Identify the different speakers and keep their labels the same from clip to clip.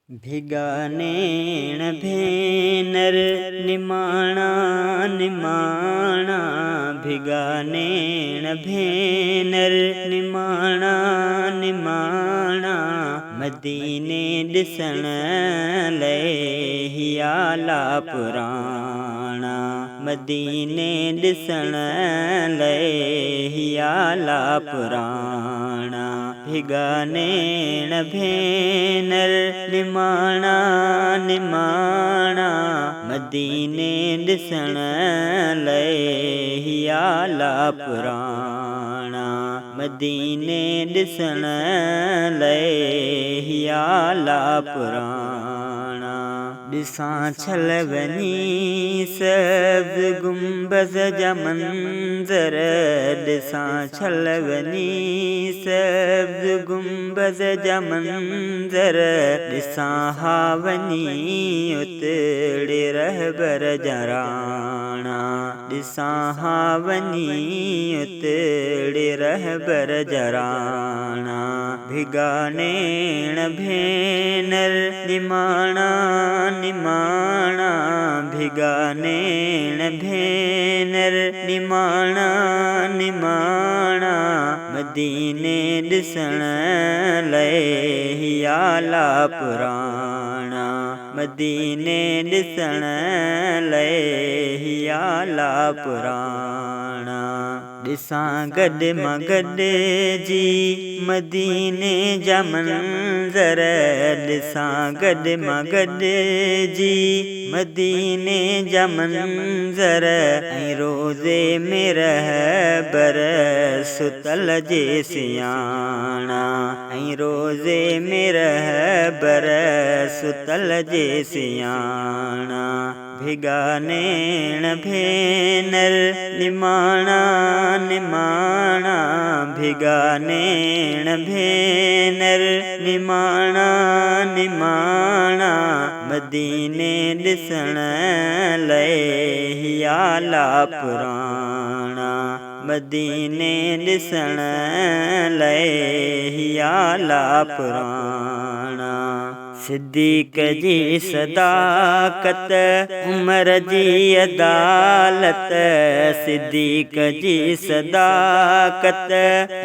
Speaker 1: ڀڳا نيڻ ڀينر نماڻا نماڻا ڀڳا نيڻ ڀينر نماڻا نماڻا مديني ڏسڻ لئي هيالا پراڻا مديني ڏسڻ لئي هيالا پراڻا. ڀڳا نيڻ ڀينر نماڻا نماڻا مديني ڏسڻ لئي هيالا پراڻا مديني ڏسڻ لئي هيالا پراڻا. ڏسان ڇل وڃي سبز گنبذ جا منظر ڏسان ڇل وڃي سبز گنبذ جا منظر ڏسان ها وڃي اتڙي رهبر جا راڻا ڏسان ها وڃي اتڙي رهبر جا راڻا. ڀڳا نيڻ ڀينر نماڻا نماڻا ڀڳا نيڻ ڀينر نماڻا نماڻا مديني ڏسڻ لئي هيالا پراڻا مديني ڏسڻ لئي هيالا پراڻا. ڏسان گڏ مان گڏ جي مديني جا منظر ڏسان گڏ مان گڏ جي مديني جا منظر ۽ روضي ۾ رهبر ستل جي سياڻا ۽ روضي ۾ رهبر ستل جي سياڻا. ڀڳا نيڻ ڀينر نماڻا نماڻا ڀڳا نيڻ ڀينر نماڻا نماڻا مديني ڏسڻ لئي هيالا پراڻا مديني ڏسڻ لئي هيالا پراڻا. صديق جي صداقت، عمر جي عدالت، صديق جي صداقت،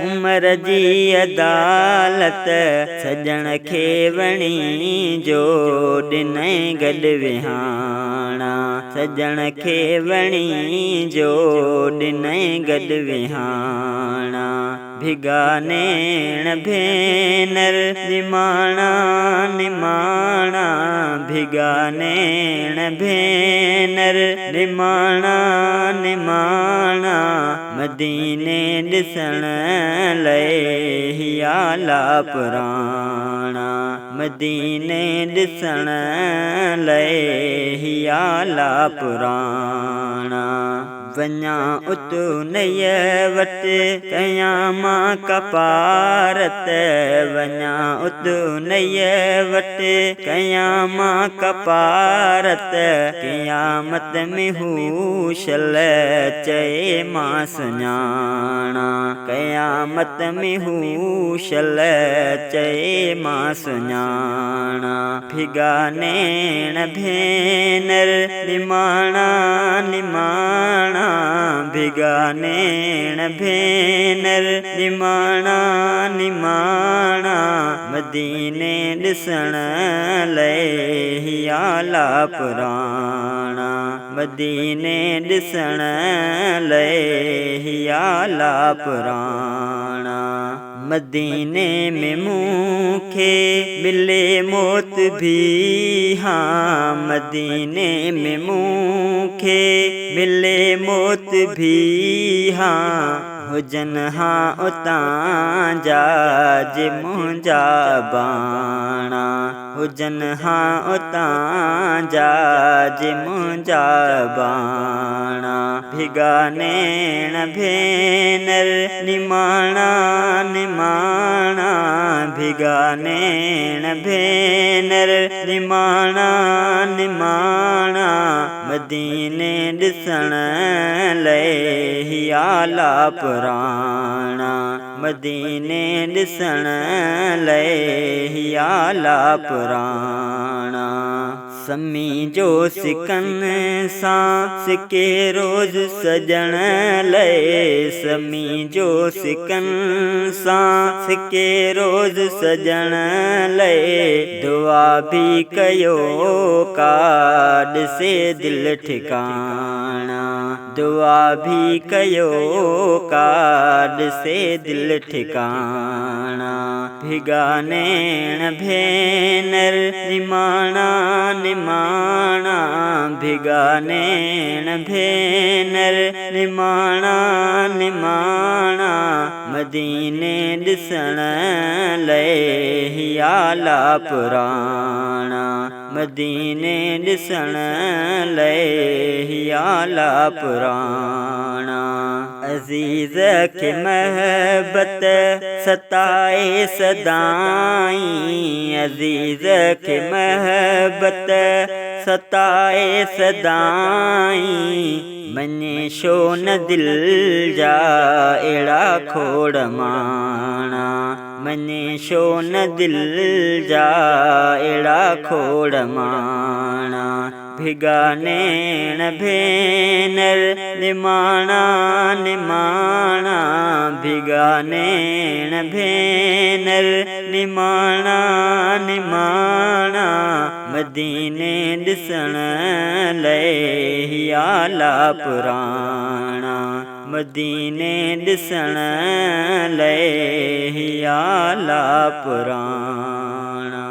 Speaker 1: عمر جي عدالت، سڄڻ کي وڻي جو ڏنئين گڏ ويهاڻا، سڄڻ کي وڻي جو ڏنئين گڏ ويهاڻا. ڀڳا نيڻ ڀينر نماڻا نماڻا ڀڳا نيڻ ڀينر نماڻا نماڻا مديني ڏسڻ لئي هيالا پراڻا مديني ڏسڻ لئي هيالا پراڻا. وڃان ات انهيء وٽ، ڪيان مان ڪفارت، وڃان ات انهيء وٽ، ڪيان مان ڪفارت، قيامت ۾ هو شل چئي مان سڃاڻان، قيامت ۾ هو شل چئي مان سڃاڻان. ڀڳا نيڻ ڀينر نماڻا نماڻا ڀڳا نيڻ ڀينر نماڻا نماڻا مديني ڏسڻ لئي هيالا پراڻا مديني ڏسڻ لئي هيالا پراڻا. مديني ۾ مون کي ملي موت ڀي ها مديني ۾ مون کي ملي موت ڀي ها هجن ها اتان جا جي منهنجا اباڻا هجن ها اتان جا جي منهنجا اباڻا ڀڳا نيڻ ڀينر نماڻا نماڻا ڀڳا نيڻ ڀينر نماڻا نماڻا مديني ڏسڻ لئي هيالا پراڻا. مديني ڏسڻ لئي هيالا پراڻا. سمي جو سڪن سان سڪي روز سڄڻ لئي، سمي جو سڪن سان سڪي روز سڄڻ لئي، دعا ڀي ڪيو ڪا ڏسي دل ٺڪاڻا، دعا ڀي ڪيو ڪا ڏسي دل ٺڪاڻا. ڀڳا نيڻ ڀينر نماڻا نماڻا، ڀڳا نيڻ ڀينر نماڻا نماڻا، مديني ڏسڻ لئي هيالا پراڻا، مديني ڏسڻ لئي هيالا پراڻا. عزيز کي محبت ستائي سدائين، عزيز کي محبت ستائي سدائين، مڃي شو نه دل جا اهڙا کوڙ ماڻا، مڃي شو نه دل جا اهڙا کوڙ ماڻا. ڀڳا نيڻ ڀينر نماڻا نماڻا، ڀڳا نيڻ ڀينر نماڻا نماڻا، مديني ڏسڻ لئي هيالا پراڻا، مديني ڏسڻ لئي هيالا پراڻا.